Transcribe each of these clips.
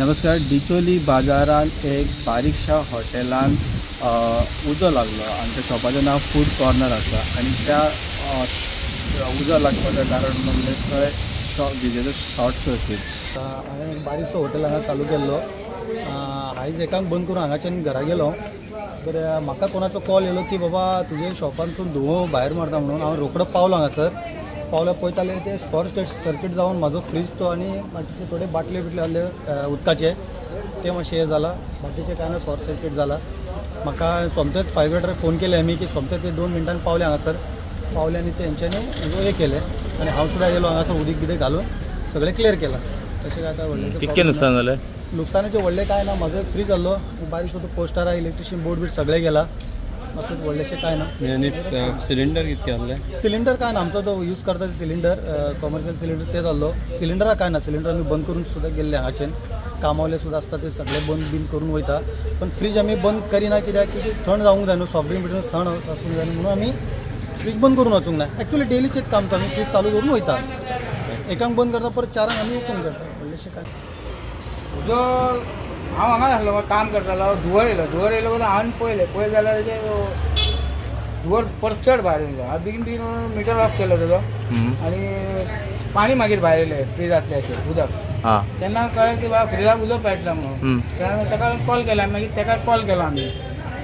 नमस्कार. डिचोली बाजारांत एक बारीकशा हॉटेलान उजो लागलो आनी त्या शॉपाचें नांव फूड कॉर्नर आसा आनी त्या उजो लागपाचें कारण म्हणजे थंय विजेचो शॉर्ट सर्कीट. हांवें एक बारीकसो हॉटेल हांगा चालू केल्लो. आयज एकांक बंद करून हांगाच्यान घरा गेलो तर म्हाका कोणाचो कॉल येयलो की बाबा तुजे शॉपांतून धुंवो भायर मारता म्हणून. हांव रोकडो पावलो हांगासर. पावलो पळयताले ते शॉर्ट सर्कीट जावन म्हाजो फ्रीज तो आनी बाकीचे थोडे बाटले बिटले आहले उदकाचे ते मातशें हें जाला, बाकीचे कांय ना, शॉर्ट सर्कीट जाला. म्हाका सोमतेच फायर ब्रिगेडाक फोन केले आमी की सोमते ते 2 मिनटान पावले हांगासर. पावले आनी तेंच्यांनी हें केलें आनी हांव सुद्दां येयलो हांगासर, उदीक बिदीक घालून सगळें क्लियर केलां. तशें आतां व्हडलें कितकें नुकसान जालें? लुकसानाचें व्हडलें कांय ना. म्हाजो एक फ्रीज आहलो, बारीक तो पोस्टर आहा, इलेक्ट्रिशियन बोर्ड बीट सगळें गेला, असं व्हडलेशें कांय ना. सिलिंडर कितके आहले? सिलिंडर कांय ना, आमचो तो यूज करता सिलिंडर, कॉमर्शियल सिलिंडर ते जाल्लो. सिलिंडरा कांय ना, सिलिंडर आमी बंद करून सुद्दां गेल्ले हांगाच्यान. कामावले सुद्दां आसता ते सगळे बंद बीन करून वयता, पण फ्रीज आमी बंद करिना कित्याक की थंड जावंक जाय न्हू, सॉफ्ट ड्रिंक बिड्रिंक थंड आसूंक जाय म्हणून आमी फ्रीज बंद करून वचूंक ना. एक्चुअली डेलीचेच काम तो, आमी फ्रीज चालू करून वयता, एकांक बंद करता परत 4 आमी ओपन करता. व्हडलेशें कांय. उजो हांव हांगा आसलो, काम करतालो, धुंवर येयलो. धुंवर येयलो म्हणून हांवें पळयलें, पळयलें जाल्यार ते धुंवर परत चड भायर येयलो. हांवें बेगीन बेगीन मिटर ऑफ केलो तेजो आनी पाणी मागीर भायर येयलें फ्रिजांतलें अशें उदक. तेन्ना कळ्ळें की बाबा फ्रिजाक उदक पेटलां म्हणून. तेका कॉल केला, मागीर तेका कॉल केलो आमी.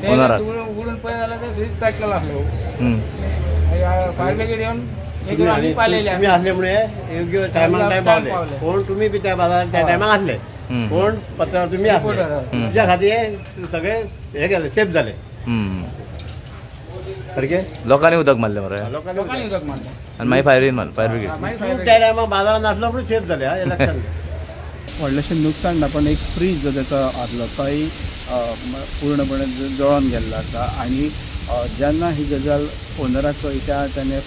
ते उगडून पळयलें जाल्यार ते फ्रीज पेटलेलो आसलो. फायर ब्रिगेड येवन तुमी आसले म्हणून योग्य टायमाक टायम पावले. कोण तुमी बी त्या बाजारात त्या टायमाक आसले, कोण पत्रार तुमी आसले, तुज्या खातीर सगळे हे केले, सेफ जाले सारके. लोकांनी उदक मारलें मरे, लोकांनी उदक मारलें आनी मागीर फायर मारलें, फायर ब्रिगेड. त्या टायमाक बाजारात नासलो म्हणून सेफ जाले. हें लक्षात घे. व्हडलेशें नुकसान ना, पण एक फ्रीज जो तेचो आहलो तोय पूर्णपणे जळोन गेल्लो आसा. आनी जेन्ना ही गजाल ओनराक कळटा तेणें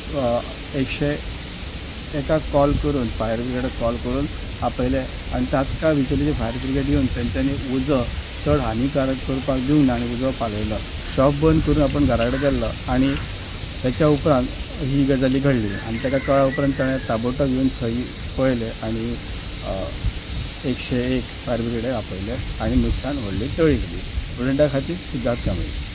101 कॉल करून फायर ब्रिगेडाक कॉल करून आपयलें आनी तात्काळ बिचोलीचे फायर ब्रिगेड येवन तेंच्यांनी उजो चड हानिकारक करपाक दिवंक ना आनी उजो पालयलो. शॉप बंद करून आपण घरा कडेन गेल्लो आनी तेच्या उपरांत ही गजाली घडली आनी ताका कळ्ळ्या उपरांत ताणें ताबडतोब येवन थंय पळयलें आनी 101 फायर ब्रिगेडाक आपयलें आनी नुकसान व्हडली टळी गेली. प्रुडंटा खातीर सिद्धार्थ कांबळी.